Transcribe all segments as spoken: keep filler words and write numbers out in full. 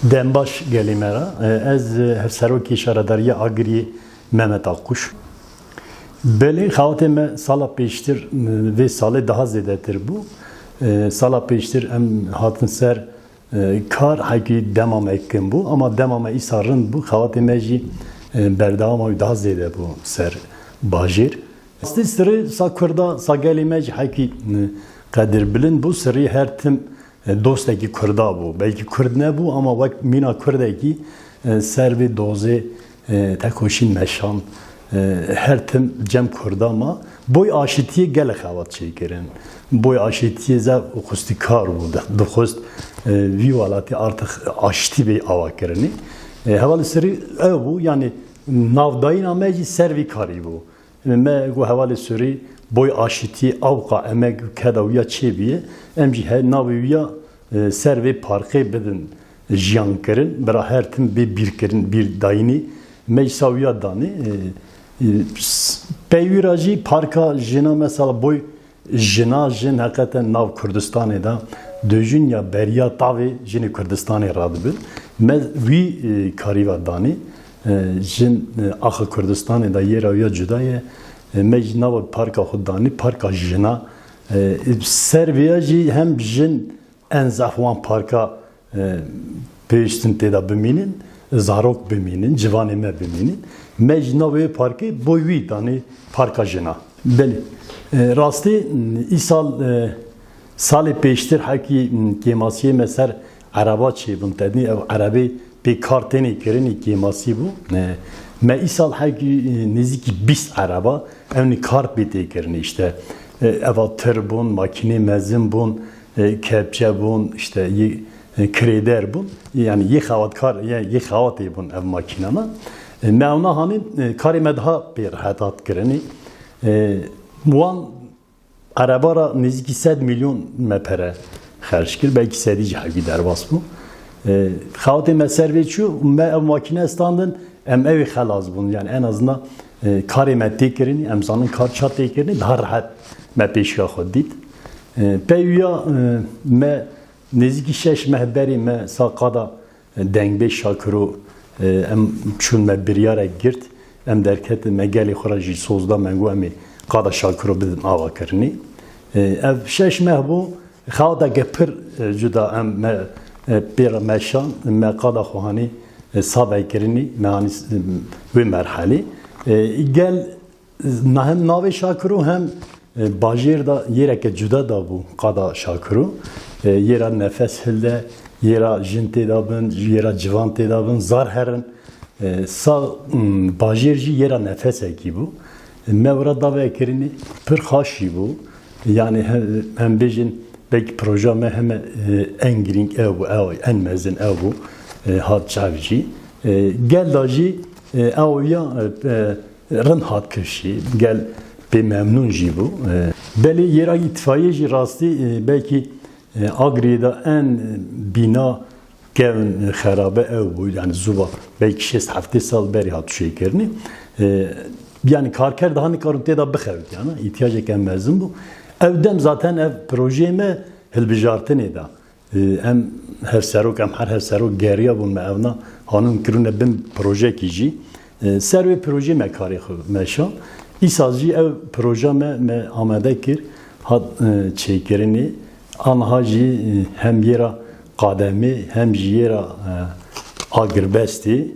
Dembaş gelê me re. Ez hevserokê şaredariya Agiriyê Mehmet Akkuş. Belê, xewatê me sala pêştir, vê salê daha zêdetir bû. Sala pêştir em hatin ser kar, hekî dema me kim bû, ama dema me îsa rind bû. Xewatê me jî berdewama wî daha zêde bû ser bajêr. Rastî sirê sa Kurda, sa gelê me jî hekî, e, qedirbilind bû. Sirê her tim, e, dostekî Kurda bû. Belkî Kurd nebû ama wek mîna Kurdekî, e, ser vê dozê, e, tekoşîn meşan, e, her tim cem Kurda ma. Boy aşitiyê gelek xewat çêkirin. Boy aşitiyê zaf xwestikar bû. Di-, dixwest, e, vî welatî artık aşitî bê ava kirinî. E, hevalê sirê ew bû, yani navdayîna me jî ser vî karî bû. Me got hevalê Sûrî boy aşitî, ewqa emek keda wî ya çêbûye, em jî he navê wî ya, e, ser vê parkê bidin jiyan kirin, bira her tim bê bîr kirin, bîr dayînî. Me îsa wî ya danê. E, e, s-, pey wî ra jî parka jina mesela boy jina, jin heqeten nav Kurdistanê de dojin ya beriya tavê jinê Kurdistanê radibin. Me wî, e, karî va danê. E, jin, e, axa Kurdistanê de yê ra ya cuda ye. E, me jî nava parka xwe danî, parka jina. E, ser vêya jî hem jin en zaf wan parka, e, pêwîstin tê de bimînin, zarok bimînin, civanê me bimînin. Me jî navê wê parkê boy wî danî parka jina. Belê. E, rastî, îsal, e, salê pêştir hekî, m, kêmasiyê me ser ereba çêbûn. Tedî ev erebê pê kar tênê kirinî kêmasî bû. E, me îsal hekî, e, nêzîkî bîst ereba ewnî kar pê tê kirinî işte. E, eva tir bûn, makînê mezin bûn, e, kepçe bûn, işte yê, e, kirêder bûn. Yani yê xewatkar, yê, yê xewatê bûn ev makînana. E, me ewna hanî, e, karê me daha pê rehet hat kirinî. E, wan ereba ra nêzîkî sed milyon me pere xerc kir, belkî sedî jî hewî derbas bû. E, xewatê me ser vê çû, me ev makîne standin, em ew ê xelas bûn. Yani en azından, e, karê me tê kirinî, em zanin kar ça tê kirinî, daha rehet me pêşiya xwe dît. E, pey wîya, e, me nêzîkî şeş meh berî me sa qada dengbêj Şakiro, e, em çûn me biryarek girt, em derketin me gelê xwe re jî soz da me got em ê qada Şakiro bidin ava kirinî. E, ev şeş meh bû, xewateke pir, e, cuda em me, e, pê re meşan, me qada xwe hanî, e, save kirinî, me hanî, e, wê merhelê. E, gel Na hem navê Şakiro hem, e, bajêr da yêreke cuda da bû qada Şakiro. E, yê ra nefes hilde, yê ra jin tê da bin, yê ra civan tê da bin, zar herin. E, sa, m, bajêr jî yê ra nefesekî bû. E, me wira dave kirinî pir xaş jî bû. Yani he-, em bêjin belkî proja me heme, e, en girîng ew bû, ew en mezin ew bû, e, hat çav jî. E, gel da jî, e, ew ya, e, e, rind hat kifşî, gel pê memnûn jî bû. E, belê yê ra îtfayê jî rastî, e, belkî, e, Agiriyê de en, e, bîna kevn, e, xerabe ew bû, yani zû va belkî şêst heftê sal berî hat çêkirinî. E, yani karker daha nikarin tê de bixebitin, yani îhtiyaceke mezin bû. Ew dem zaten ev projeyê me hilbijartinê de. E, em hevserok, em her hevserok geriya bûn me evna hanûn kirûne bin projekî jî. E, ser wê projê me karê xwe meşa. Îsal jî ev proja me, me amade kir, hat, e, çêkirinê. Anha jî, e, hem yê ra qademê, hem jî yê ra, e, agirbestê.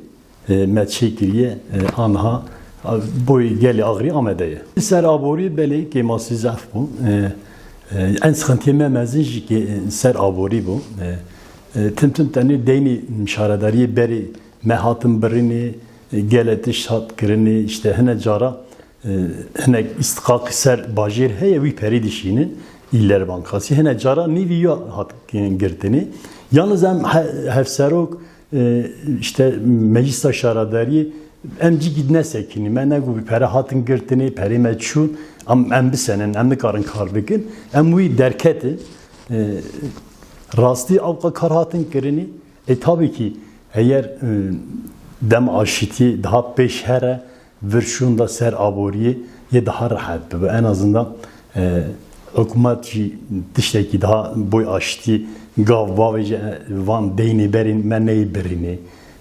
E, me çêkiriye, e, anha, a, boy gelê Agirî amade ye. Ser aborî belê kêmasî zehf bû. E, e, en sıkıntiyê me mezin jî kê, e, ser aborî bû. E, e, tim tim tenê deynî şaredariyê berê me hatin birînê, e, gele tişt hat kirinê, işte hine cara, e, hinek îstiqaqî ser bajêr heye, wî perî dişînin, îller bankasî. Hine cara nîvî ya hat girtinê. Yalnız em he-, hevserok, e, işte meclisa şaredariyê em cîkî nesekînî. Me negot bi pere hatin girtinê, perê me çûn, em, em bisenin, em nikarin kar bikin. Em wî derketin. E, rastî ewqa kar hatin kirinî. E, tabii ki eger, e, dem aşitî daha pêş here, vir şûnda ser aboriyê yê daha rehet bibe. En azından, e, hikûmet jî tiştekî daha boy aşitî Gav bavêje van deynê berên me neyê birînê.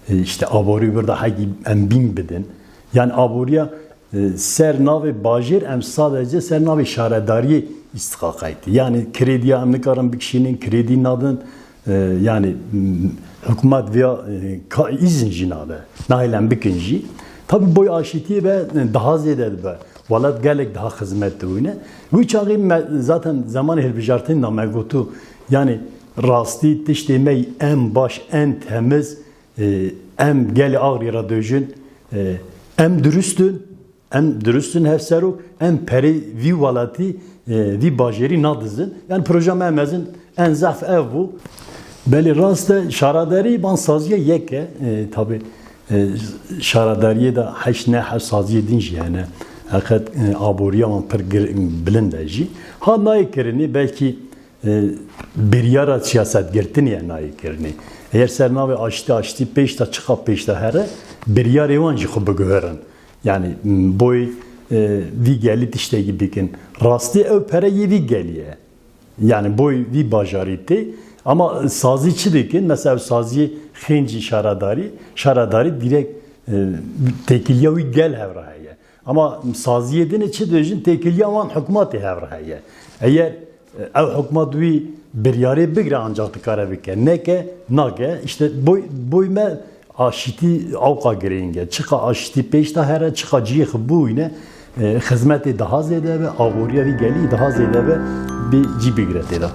E, işte aborî burada hekî em bîn bidin. Yani aboriya e, ser navê bajêr em sadece ser navê şaredariyê îstixaqaytî. Yani krediya em nikarin bikişînin, kredi nadin. E, yani m, hikûmet viya e, ka îzin jî nade. Nahêl em bikin jî. Tabi boy aşîtiyê be e, daha zêde dibe. Welat gelek daha xizmet diwîne. Wî çaxî me, zaten zemanê hilbijartinê de me gotu, yani rastî tiştê me en baş, en temiz, e, em gelê Agirî re döjin, e, em durust in, em durust in hevserok, em perê vî welatî, e, vî bajêrî nadizin. Yani proje me mezin en zehf ev bû. Belê rast e, şaredarî ban saziya yek e, e, tabi e, şaredariyê de heşt neh saziyê din jî hene. Heqet e, aboriya wan pir gir- bilind e jî. Ha nayê kirinê belkî e, biryara siyasetgirtinê ye nayê kirinê. Eger ser navê aştî, aştî pêş de çiqa pêş de here, biryarê wan jî xwe biguherin. Yani m, boy e, vî gelî tiştekî bikin. Rastî ew pere yê vî gelî ye. Yani boy vî bajarî tê. Ama sazî çi dikin? Mesela sazî xêncî şaredarî, şaredarî direkt e, têkiliya wî gel hev re heye. Ama saziyê din ê çi dibêjin, têkiliya wan hikûmetê hev re heye. Eger e, ew hikûmet wî biryarê bigire ancak dikare bike. Neke, nake, işte boy, boy me aşîtî awqa girêng e. Çiqa aşîtî pêş de here, çiqa cihê xwe bûyne, e, xizmetê daha zêde be, aboriya vî gelî daha zêde be, bi cî bigire tê de.